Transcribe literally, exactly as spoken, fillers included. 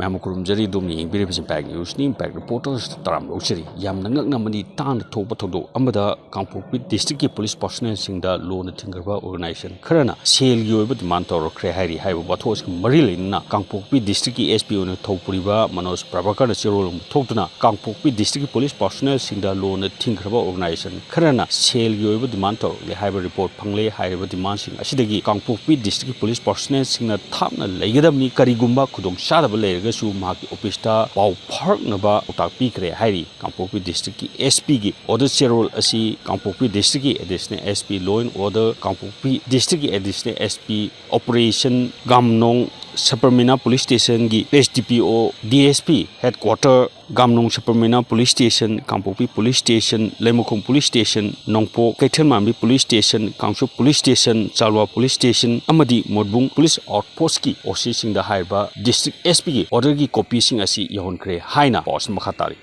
ꯌꯥꯝꯅ ꯈꯨꯔꯨꯝꯖꯔꯤ꯫ ꯑꯗꯣꯝꯅ ꯌꯦꯡꯕꯤꯔꯤꯕꯁꯤ impact ꯅ꯭ꯌꯨꯁꯅꯤ꯫ Impact ꯔꯤꯄꯣꯔꯇꯔꯁꯇ ꯇꯔꯥꯝꯅ ꯑꯣꯛꯆꯔꯤ꯫ ꯌꯥꯝꯅ ꯉꯛꯅ ꯑꯃꯗꯤ ꯇꯥꯡꯅ ꯊꯣꯛꯄ ꯊꯧꯗꯣꯛ ꯑꯃꯗ ꯀꯥꯡꯄꯣꯛꯄꯤ ꯗꯤꯁꯇ꯭ꯔꯤꯛꯀꯤ ꯄꯨꯂꯤꯁ ꯄꯥꯔꯁꯣꯅꯦꯜꯁꯤꯡꯗ ꯂꯣꯅ ꯊꯤꯡꯈ꯭ꯔꯕ ꯑꯣꯔꯒꯅꯥꯏꯖꯦꯁꯟ ꯈꯔꯅ ꯁꯦꯜꯒꯤ ꯑꯣꯏꯕ ꯗꯤꯃꯥꯟ ꯇꯧꯔꯛꯈ꯭ꯔꯦ ꯍꯥꯏꯔꯤ꯫ ꯍꯥꯏꯔꯤꯕ ꯋꯥꯊꯣꯛ ꯑꯁꯤꯒ ꯃꯔꯤ ꯂꯩꯅꯅ ꯀꯥꯡꯄꯣꯛꯄꯤ ꯗꯤꯁꯇ꯭ꯔꯤꯛꯀꯤ ꯑꯦꯁ ꯄꯤ ꯑꯣꯏꯅ ꯊꯧꯄꯨꯔꯤꯕ ꯃꯅꯣꯖ ꯄ꯭ꯔꯚꯥꯀꯔꯅ ꯆꯦꯔꯣꯜ ꯑꯃ ꯊꯣꯛꯇꯨꯅ ꯀꯥꯡꯄꯣꯛꯄꯤ ꯗꯤꯁꯇ꯭ꯔꯤꯛꯀꯤ ꯄꯨꯂꯤꯁ ꯄꯥꯔꯁꯣꯅꯦꯜꯁꯤꯡꯗ ꯂꯣꯅ ꯊꯤꯡꯈ꯭ꯔꯕ ꯑꯣꯔꯒꯅꯥꯏꯖꯦꯁꯟ ꯈꯔꯅ ꯁꯦꯜꯒꯤ ꯑꯣꯏꯕ ꯗꯤꯃꯥꯟ ꯇꯧꯔꯛꯂꯦ ꯍꯥꯏꯕ ꯔꯤꯄꯣꯔꯠ ꯐꯪꯂꯦ꯫ ꯍꯥꯏꯔꯤꯕ ꯗꯤꯃꯥꯟꯁꯤꯡ ꯑꯁꯤꯗꯒꯤ ꯀꯥꯡꯄꯣꯛꯄꯤ ꯗꯤꯁꯇ꯭ꯔꯤꯛꯀꯤ ꯄꯨꯂꯤꯁ ꯄꯥꯔꯁꯣꯅꯦꯜꯁꯤꯡꯅ ꯊꯥꯞꯅ ꯂꯩꯒꯗꯕꯅꯤ꯫ ꯀꯔꯤꯒꯨꯝꯕ ꯈꯨꯗꯣꯡꯆꯥꯗꯕ ꯂꯩꯔꯒꯁꯨ ꯃꯍꯥꯛꯀꯤ ꯑꯣꯐꯤꯁꯇ ꯄꯥꯎ ꯐꯥꯎꯔꯛꯅꯕ ꯄꯥꯎꯇꯥꯛ ꯄꯤꯈ꯭ꯔꯦ ꯍꯥꯏꯔꯤ꯫ ꯀꯥꯡꯄꯣꯛꯄꯤ ꯗꯤꯁꯇ꯭ꯔꯤꯛꯀꯤ ꯑꯦꯁ ꯄꯤꯒꯤ ꯑꯣꯔꯗꯔ ꯆꯦꯔꯣꯜ ꯑꯁꯤ ꯀꯥꯡꯄꯣꯛꯄꯤ ꯗꯤꯁꯇ꯭ꯔꯤꯛꯀꯤ additional S P, law and order, Kangpokpi ꯗꯤꯁꯇ꯭ꯔꯤꯛꯀꯤ additional S P, operation Gamnom Saparmeina police ꯁ꯭ꯇꯦꯁꯟꯒꯤ S D P O, D S P headquarter, Gamnom Saparmeina police station, Kangpokpi police station, Leimakhong police station, Nongpok Keithelmanbi police station, Kangchup police station, Chaluwa police station ꯑꯃꯗꯤ Motbung police ꯑꯥꯎꯠꯄꯣꯁꯀꯤ ꯑꯣ ꯁꯤꯁꯤꯡꯗ ꯍꯥꯏꯔꯤꯕ district ꯑꯦꯁ ꯄꯤꯒꯤ ꯑꯣꯔꯗꯔꯒꯤ ꯀꯣꯄꯤꯁꯤꯡ ꯑꯁꯤ ꯌꯧꯍꯟꯈ꯭ꯔꯦ ꯍꯥꯏꯅ ꯄꯥꯎ ꯑꯁꯤ ꯃꯈꯥ ꯇꯥꯔꯤ꯫